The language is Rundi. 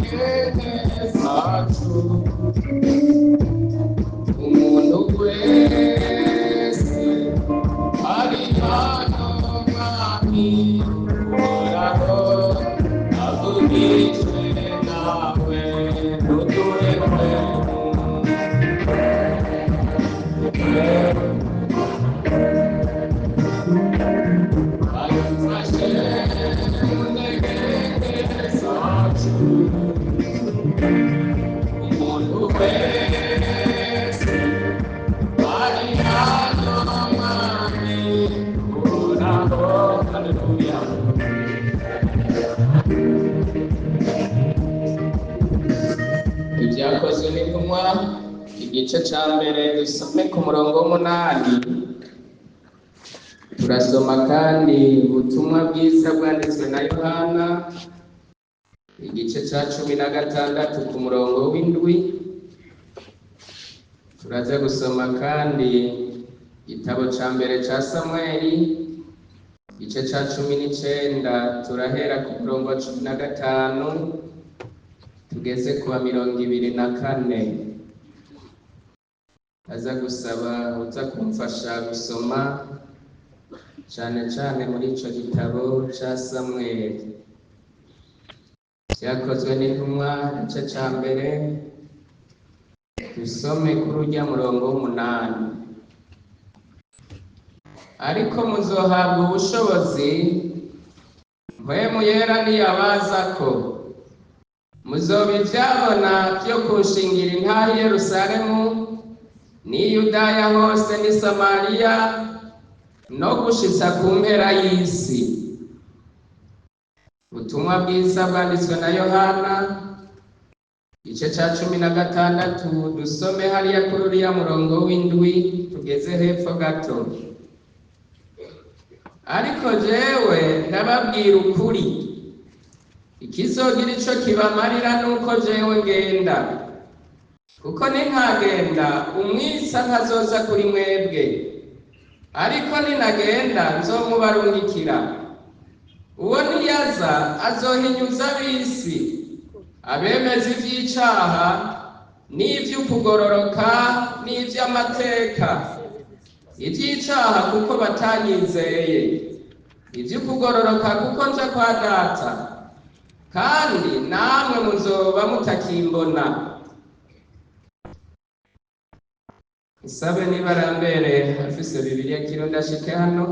ntege zacu. Umuntu wese ari hano, Mwami Uhoraho, avugishwe nawe, ntuduhe. Badufashe mu ntege zacu. Umuntu wese ari hano, Mwami Uhoraho, haleluya. Ibyakozwe n'Intumwa, igice ca mbere, dusome ku murongo w'umunani. Turasoma kandi ubutumwa bwiza bwanditswe na Yohana, igice ca 16 ku murongo w'indwi. Turaza gusoma kandi igitabo ca mbere ca Samweli, igice ca 19, turahera ku murongo wa 15 tugeze kuwa 24. Aza gusaba uza kumfasha gusoma cane cane muri ico gitabo ca Samweli. Vyakozwe n'Intumwa, igice ca mbere, dusome kuri urya murongo w'umunani. Ariko muzohabwa ubushobozi, Mpwemu Yera niyabazako, muzoba ivyabona vyo kunshingira intahe i Yerusalemu n'i Yudaya hose n'i Samariya no gushitsa ku mpera y'isi. Ubutumwa bwiza bwanditswe na Yohana, igice ca 16, dusome hariya kuri uriya murongo w'indwi tugeze hepfo gato. Ariko jewe ndababwira ukuri, ikizogira ico kibamarira nuko jewe ngenda, kuko nintagenda umwitsa ntazoza kuri mwebwe, ariko ninagenda nzomubarungikira. Uwo niyaza azohinyuza ab'isi, abemeza ivy'icaha n'ivy'ukugororoka n'ivy'amateka. Ivy'icaha kuko batanyizeye, ivy'ukugororoka kuko nja kwa Data, kandi namwe muzoba mutakimbona. Isabe niba arambere afise Bibiliya Kirundi ashike hano.